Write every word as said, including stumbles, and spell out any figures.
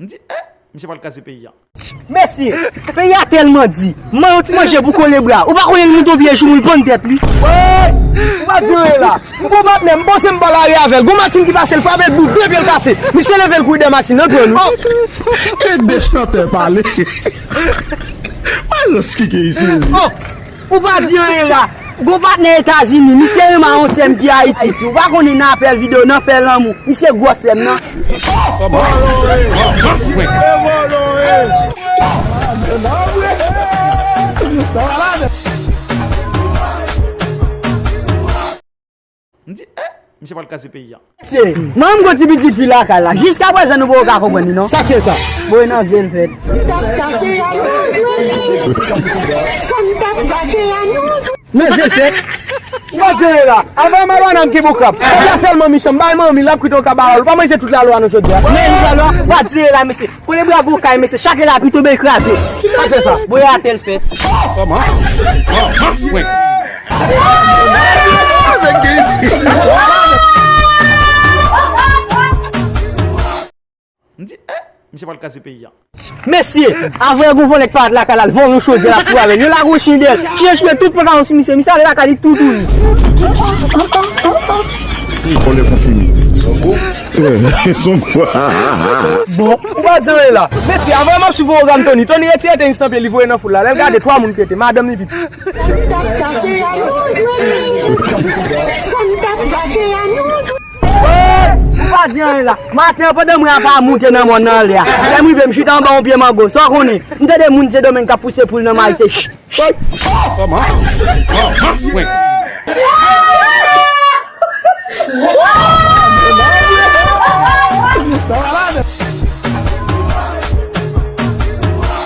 M di, eh, misye pral kraze peyi a. Mesye, peyi a tèlman di. M ban yon ti manje pou Kolebra. Ou pa konnen l mouton pye chou, m pann tèt li. Woy! Ou pa di anyen la. M gon patnè, m panse m pa lari avè l. Gon machin ki pase, l frape l bout, de pye l kase. Misye leve l kouri dèyè machin nan, l pran nou. E de chantè pale. Alòs, ki ke isi? Oh! Ou pa di anyen la. Gon patnè Etazini, misye renmen yon sè m ki Ayiti. Ou pa konnen nan apèl videyo, nan fè lanmou. Misye gwòs sè m nan. M di, eh, misye pral kraze peyi a. Se, mwen menm gon ti pitit fi lakay la. Jiskaprezan nou poko ka konprann li non. Sa se sa. Voye nan je l fèt. Nan je l fèt. Ou pa dire la. Avan malwa nan ki pou krab. Kòb la tèlman michan, bay manmi l ap kwit yon kabaròl. Ou pa manje tout lalwa non jodi a. Men lalwa, ou pa dire la mesye. Kolebra gon kay mesye, chak lapli tonbe kraze. Pa fè sa. Voye atè l fèt. M di, eh, misye pral kraze peyi a. Mesye, avan yon gon vòlè k parèt lakay la, l vòlè yon chodyè la pou avè l. Yo la gon chen dèyè l. Chen chen tout pantalon sou misye. Misye ale lakay li toutouni. Vòlè konfime. Son kwa. Bon, ou pa di anyen la. Mesye, avan m ap swiv pwogram Tony. Tony retire tenis nan pye li voye nan foul la. Lè l gade twa moun ki rete, madanm li pitit. Ou pa di anyen la. Maten an, pandan mwen ap a moute nan mòn nan anlè a, lè m rive, m chita anba yon pye mango. Sa w konnen? M tande moun Sendomeng k ap pouse poul nan mayi, se ch, ch.